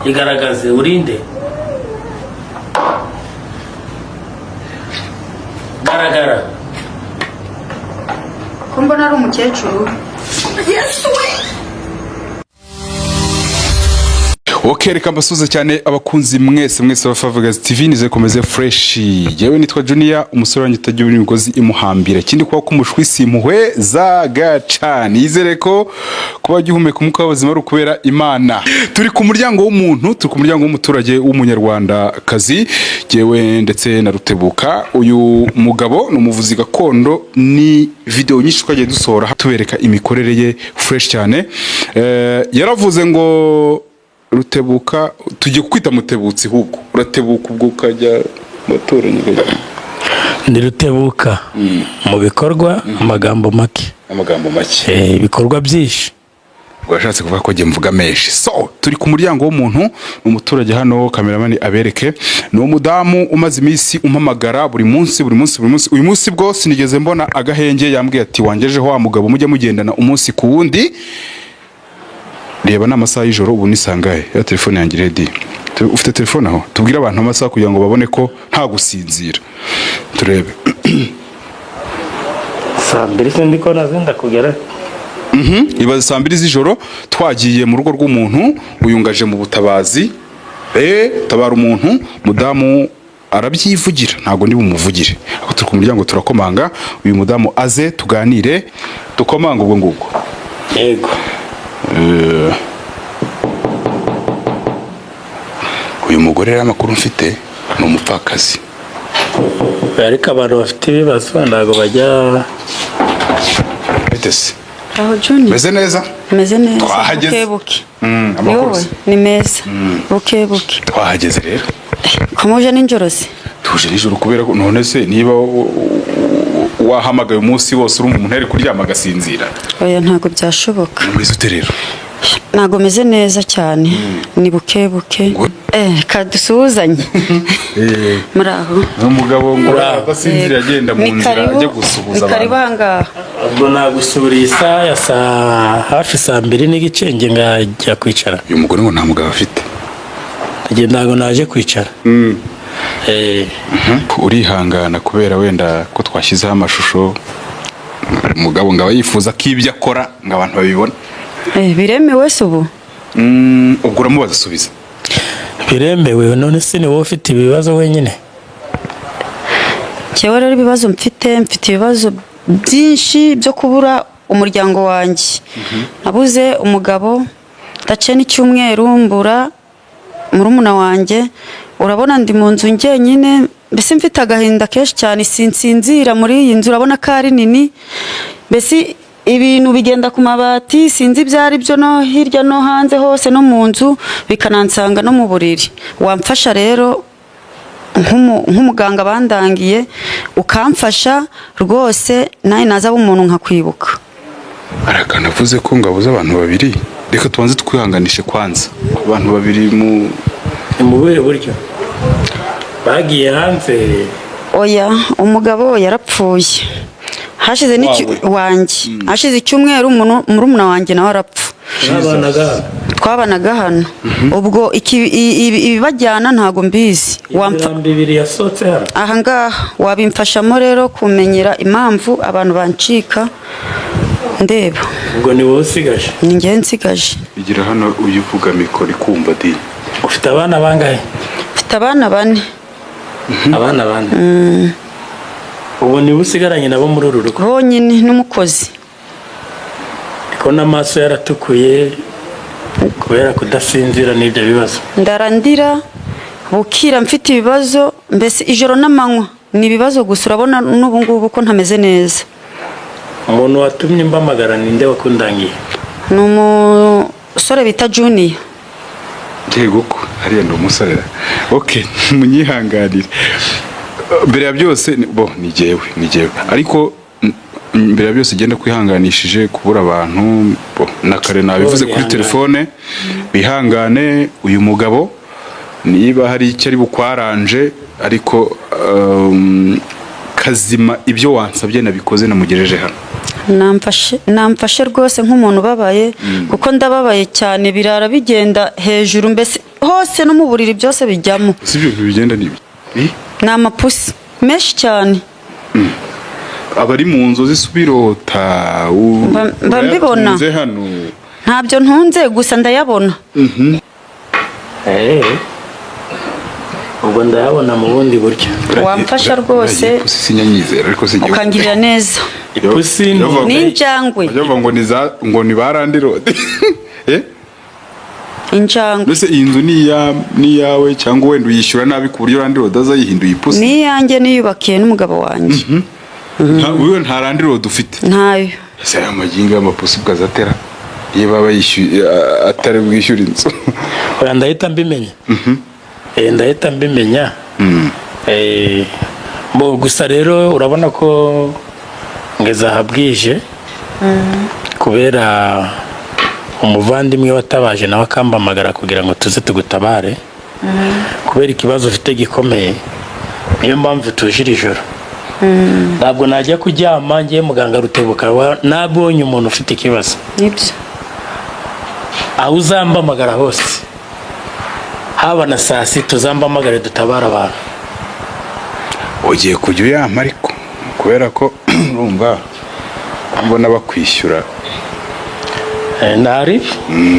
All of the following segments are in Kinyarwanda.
Igaragaze, urinde. Garagara. Ko mbona ari umukecuru? Ok, reka mbasuhuze cyane abakunzi mwese mwese ba Favugaz TV, nize komeze fresh. Yewe, nitwa Junior, umusore wanjye utagira imigozi imuhambira. Ikindi, kuba kumushwi si impuhwe zagaca. Nizere ko kuba gihumeka umwuka w'ubuzima ari ukubera Imana. Turi ku muryango w'umuntu, turi ku muryango w'umuturage w'umunyarwandakazi, yewe ndetse na Rutebuka. Uyu mugabo ni umuvuzi gakondo, ni video nyinshi twagiye dusohora tubereka imikorere ye fresh cyane. Yaravuze ngo Rutebuka, tugiye kukwita Mutebutsi, ahubwo uratebuka, ubwo ukajya mu baturanyi ukajya. Ndi Rutebuka mu bikorwa, amagambo make. Amagambo make. Ibikorwa byinshi. Ubwo yashatse kuvuga ko njye mvuga menshi. So turi ku muryango w'umuntu, ni umuturage hano, kameramani abereke. Ni umudamu umaze iminsi umpamagara buri munsi, buri munsi, buri munsi. Uyu munsi bwo sinigeze mbona agahenge. Yambwiye ati: "Wangejeho wa mugabo mujye mugendana umunsi ku wundi." Reba, ni amasaha y'ijoro ubu, ni sangahe? Ya telefone yanjye ready. Ufite telefone aho? Tubwire abantu amasaha kugira ngo babone ko nta gusinzira. Turebe. 2:00, sindi ko nazinda kugera. Ibaze, 2:00 z'ijoro twagiye mu rugo rw'umuntu uyungaje mu butabazi, tabara umuntu. Mudamu arabyivugira, ntabwo ndi bumuvugire. Ariko turi ku muryango, turakomanga, uyu mudamu aze tuganire. Dukomanga ubwo ngubwo. Yego. Uyu mugore rero, amakuru mfite, ni umupfakazi. Ariko abantu bafite ibibazo ntabwo bajya. Bite se? Aho, Junior. Meze neza. Meze neza. Twahageze. Buke buke. Mm, Ni amakuru wowe se? Ni meza, buke buke. Twahageze rero. Ko muje nijoro se? Tuje nijoro kubera ko none se niba wahamagaye umunsi wose, urumva umuntu yari kuryama agasinzira? Oya, ntabwo byashoboka. Umeze ute rero? Ntabwo meze neza cyane, ni buke buke. Kadusuhuzanye. Muri aho? Umugabo ngo Uraho. adasinzira, agenda mu Ni nzira karibu. ajya gusuhuza Ni karibu abantu. ahangaha. Ubwo nagusuriye isaha ya saa hafi 2:30, nge ngajya kwicara. Uyu mugore ngo nta mugabo afite. Njye ntabwo naje kwicara. Urihangana kubera wenda ko twashyizeho amashusho, umugabo ngo aba yifuza ko ibyo akora ngo abantu babibone. Biremewe se ubu? Ubwo uramubaza, asubiza. Biremewe, none se ni wowe ufite ibibazo wenyine? Njyewe rero ibibazo mfite, mfite ibibazo byinshi byo kubura umuryango wanjye. Nabuze umugabo, ndaciye n'icyumweru mbura murumuna wanjye. Urabona ndi mu nzu njyenyine, mbese mfite agahinda kenshi cyane, sinsinzira muri iyi nzu. Urabona ko ari nini, mbese ibintu bigenda ku mabati, sinzi ibyo ari byo, no hirya no hanze hose, no mu nzu, bikanansanga no mu buriri. Wamfasha rero nk'umuganga bandangiye, ukamfasha rwose, nawe nazaba umuntu nkakwibuka. Hari akantu avuze ko ngo abuze abantu babiri. Reka tubanze twihanganishe kwanza, abantu babiri mu Ni mu buhe buryo bagiye hanze? Oya, umugabo yarapfuye hashize n'icyu Wawe? Wanjye. Hashize icyumweru murumuna wanjye nawe arapfa. Mwabanaga? Twabanaga hano. Ubwo ibibajyana ntago mbizi. Wamfa Imirambo ibiri yasohotse hano. Aha ngaha wabimfashamo rero kumenyera impamvu abantu bancika ndeba. Ubwo ni wowe usigaje? Ni njyewe nsigaje. Igira hano uyivuga, mikoro ikumva di. Ufite abana bangahe? Mfite abana bane. Abana bane. Ubu niwe usigaranye nabo muri uru rugo? Bonyine n'umukozi. Ko n'amaso yaratukuye kubera kudasinzira n'ibyo bibazo? Ndarandira bukira, mfite ibibazo, mbese ijoro n'amanywa ni ibibazo gusa. Urabona n'ubu ngubu ko ntameze neza. Umuntu watumye mbamagara ninde wakundangiye? Ni umusore bita Junior. Yego, ko hariya ndi umusore ra? Ok, munyihanganire. Mbere ya byose bo ni jyewe, ni jyewe, ariko mbere ya byose genda kwihanganishije kubura abantu bo, na kare nabivuze kuri Bihangane. telefone. Bihangane. Uyu mugabo niba hari icyo ari bukwaranje, ariko kazima ibyo wansabye nabikoze, namugejeje hano. Namfashe, namfashe rwose nk'umuntu ubabaye, kuko ndababaye cyane, birara bigenda hejuru mbese. hose no mu buriri byose bijyamo. Si ibyo bintu bigenda nibyo. Ni amapusi menshi cyane. Abari mu nzu zisubirota. Mba mbibona. Urayatunze hano? Ntabyo ntunze, gusa ndayabona. Ubwo ndayabona mu bundi buryo. Wamfasha rwose. Uriya ipusi sinyanyizera, ariko sinjye Ukangirira neza. Ipusi ni N'injangwe. Bajya bavuga ngo ni za, ngo ni ba landlord. Eh? Injangwe. Mbese iyi nzu ni iya, ni iyawe, cyangwa wenda uyishyura nabi ku buryo landlord azayihinduye ipusi? Ni iyanjye, niyubakiye n'umugabo wanjye. Wewe nta landlord ufite? Ntayo. Ese aya magingo y'amapusi ubwo azatera iyo baba yishyuye, atari bwishyura inzu? Oya, ndahita mbimenya. Ndahita mbimenya. Bo gusa rero urabona ko ngeze aha bwije kubera umuvandimwe watabaje nawe akampamagara kugira ngo tuze tugutabare kubera ikibazo ufite gikomeye. Niyo mpamvu tuje iri joro. Ntabwo najya kuryama ngiye muganga Rutebuka nabonye umuntu ufite ikibazo. Nibyo. Aho uzambamagara hose, haba na saa sita, uzambamagare dutabara abantu. Ugiye kujya uyampa, ariko kubera ko urumva mbona bakwishyura. Ntari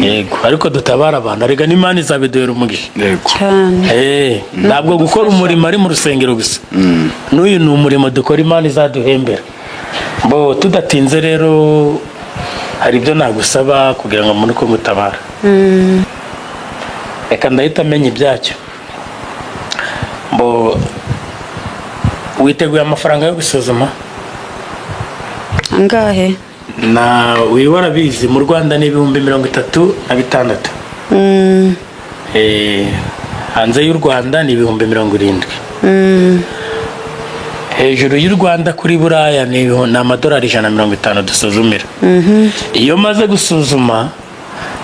yego, ariko dutabara abantu, arega n'Imana izabiduhera umugisha. Yego. Cyane. Ntabwo gukora umurimo ari mu rusengero gusa, n'uyu ni umurimo dukora Imana izaduhembera. Bo tudatinze rero, hari ibyo nagusaba kugira ngo mbone uko ngutabara. Reka ndahita amenya ibyacyo. Bo witeguye amafaranga yo gusuzuma? Angahe? Na wiwe warabizi, mu Rwanda ni 36,000. Hanze y'u Rwanda ni 70,000. Hejuru y'u Rwanda kuri buraya ni amadolari 150 dusuzumira. Iyo maze gusuzuma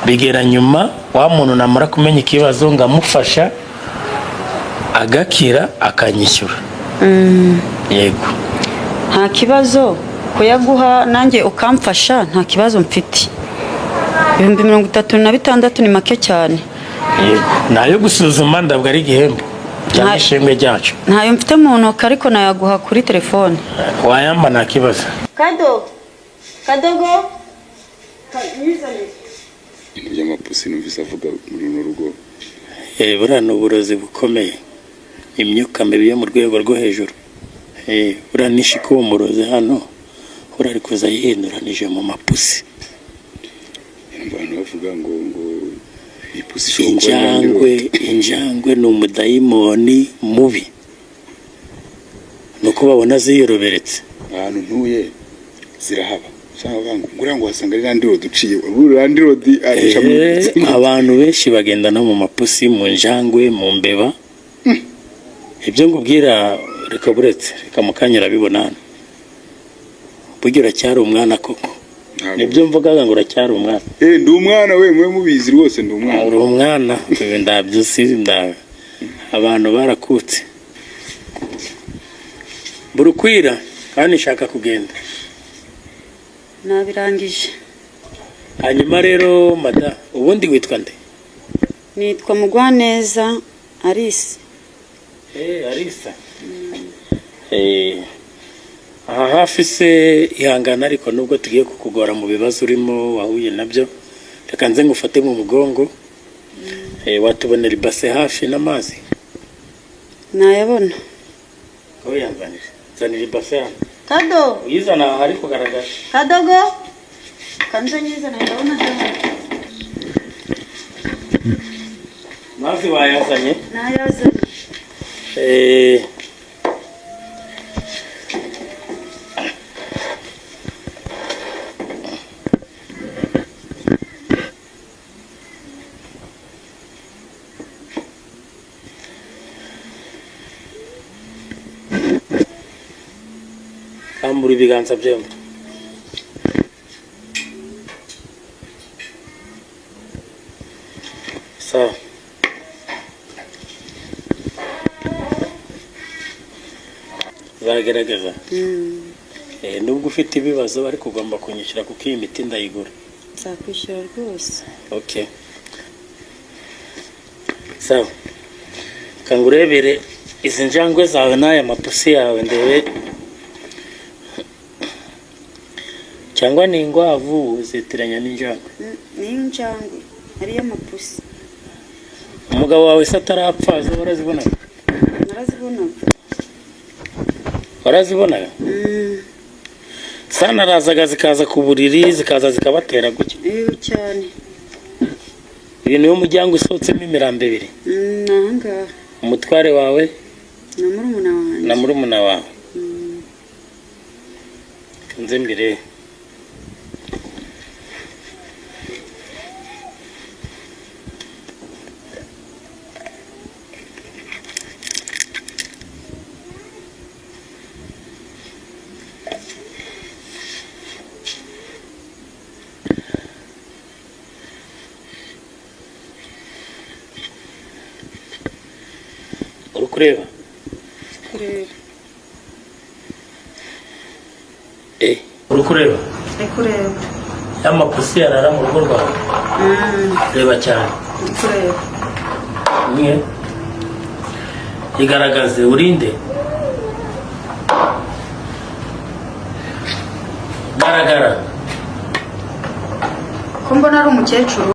bigera nyuma, wa muntu namara kumenya ikibazo ngamufasha agakira, akanyishyura. Yego. Nta kibazo kuyaguha, nanjye ukamfasha, nta kibazo mfite. 36,000 ni make cyane. Yego, nayo gusuzuma ndabwo ari igihembo cyangwa ishimwe ryacu. Ntayo mfite mu ntoki, ariko nayaguha kuri telefone. Wayamba, nta kibazo. Kado, kadogo. Ibintu by'amapusi numvise avuga muri runo rugo. Buriya ni uburozi bukomeye, imyuka mibi yo mu rwego rwo hejuru. Buriya nishika uwo murozi hano, buriya ari kuza yihinduranije mu mapusi. Abantu bavuga ngo ipusi ishobora kuba ari Injangwe. landlord. Injangwe ni umudayimoni mubi, ni uko babona ziyoroberetse. Ahantu ntuye zirahaba, usanga bavuga ngo nguriya ngo wasanga ari landlord uciye, ubu landlord aca mu Abantu benshi bagenda no mu mapusi, mu njangwe, mu mbeba. Ibyo ngubwira, reka buretse, reka mu kanya urabibona hano. Burya uracyari umwana koko. Ntabwo. Nibyo mvugaga ngo uracyari umwana. Ndi umwana we, mwe mubizi rwose, ndi umwana. Uri umwana, ibi ndabyo si abantu barakutse burukwira kandi nshaka kugenda. Nabirangije. Hanyuma rero mada, ubundi witwa nde? Nitwa Mugwaneza Alice. Alisa. Aha hafi se, ihangana, ariko nubwo tugiye kukugora mu bibazo urimo wahuye nabyo, reka nze ngufate mu mugongo. Watubonera ibase hafi n'amazi? Nayabona. Oya, nzanira. Nzanira ibase hano. Kado. Uyizana aha hari kugaragara. Kadogo, kanze nyizana, ndabona adahari. Amazi wayazanye? Nayazanye. Kambura ibiganza byombi. Sawa. Zagerageza. Nubwo ufite ibibazo, ariko ugomba kunyishyura kuko iyi miti ndayigura. Nzakwishyura rwose. Okay. Sawa, kangurebere izi njangwe zawe n'aya mapusi yawe, ndebe cyangwa ni ingwavu zitiranya n'injangwe. Ni injangwe ariyo amapusi. Umugabo wawe se atarapfa zo warazibonaga? Narazibonaga. Warazibonaga? Mm. Sanarazaga zikaza ku buriri, zikaza zikabatera gutya? Iyo cyane. Uyu niwo muryango usohotsemo imirambo ibiri? Mm, ni ahangaha. Umutware wawe na murumuna wanjye. Na murumuna wawe. Nze mbere uri kureba? Kureba. Eh, uri kureba? Ndi kureba. Ya mapusi yarara mu rugo rwawe? Mm. Reba cyane. Ndi kureba. Imwe igaragaze, urinde, garagara. Ko mbona ari umukecuru.